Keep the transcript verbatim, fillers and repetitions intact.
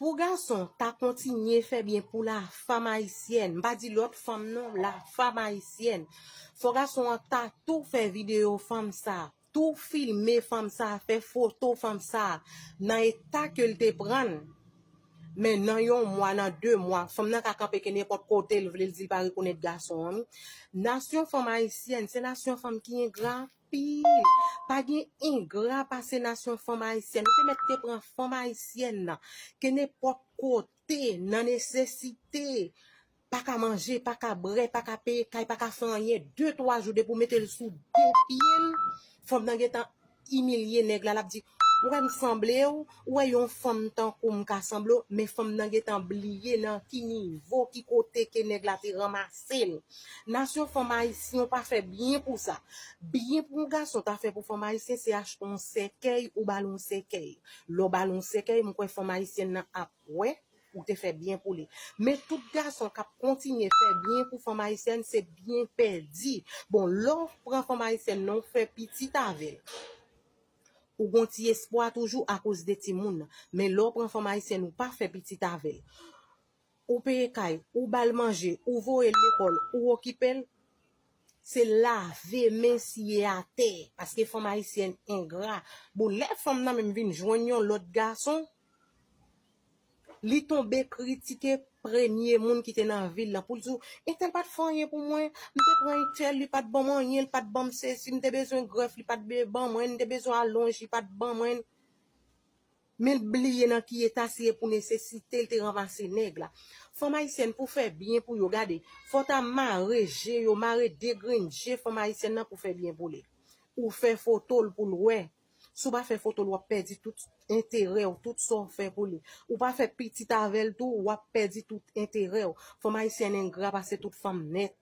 Pou gason ta kontinye fè byen pou la fanm ayisyèn, m pa di lòt fanm non, la fanm ayisyèn. Fò gason an ta tou fè videyo fanm sa, tou filme fanm sa, fè foto fanm sa nan eta ke l te pran l. Men nan yon mwa, nan de mwa, fanm nan ka kanpe ke nenpòt kote l vle, l di l pa rekonèt gason an. Nasyon fanm ayisyèn, se nasyon fanm ki engra anpil. Pa gen engra pase nasyon fanm ayisyèn. Ou te mèt te pran fanm ayisyèn nan, ke nenpòt kote, nan nesesite, pa ka manje, pa ka bwè, pa ka peye kay, pa ka fè anyen, de, twa jou depi w mete l sou de pye l, fanm nan gentan imilye nèg la, l ap di, ou wè m sanble w, ou wè yon fanm tankou m ka sanble w, men fanm nan gentan bliye nan ki nivo, ki kote ke nèg la te ranmase l. Nasyon fanm ayisyen, ou pa fè byen pou sa. Byen pou yon gason ta fè pou fanm ayisyen, se achte yon sèkèy, ou ba l yon sèkèy. Lè w ba l yon sèkèy, m kwè fanm ayisyèn nan ap wè ou te fè byen pou li. Men tout gason k ap kontinye fè byen pou fanm ayisyèn, se byen pèdi. Bon, lè w pran fanm ayisyèn nan, w fè pitit avè l. Ou gon ti espwa toujou akoz de timoun nan. Men lè w pran fanm ayisyèn, ou pa fè pitit avè l. Ou peye kay, ou ba l manje, ou voye l lekòl, ou okipe l, se lave men siye atè, paske fanm ayisyèn engra. Bon, lè fanm nan menm vin jwenn yon lòt gason, li tonbe kritike premye moun ki te nan vi l lan pou l di w, entèl pa t fè anyen pou mwen, m te pran entèl, li pa t ban m anyen, li pa t ban m sesi, m te bezwen grèf, li pa t be- ban mwen, m te bezwen alonj, li pa t ban mwen. Men l bliye nan ki eta se pou nesesite l te ranmase nèg la. Fanm ayisyèn pou fè byen pou yo, gade, fò w ta mare je yo, mare de grenn je fanm ayisyèn nan pou fè byen pou li. Ou fè foto l pou l wè. Si w pa fè foto l, w ap pèdi tout enterè w, tout sa w fè pou li. Ou pa fè pitit avè l tou, w ap pèdi tout enterè w. Fanm ayisyèn engra pase tout fanm nèt.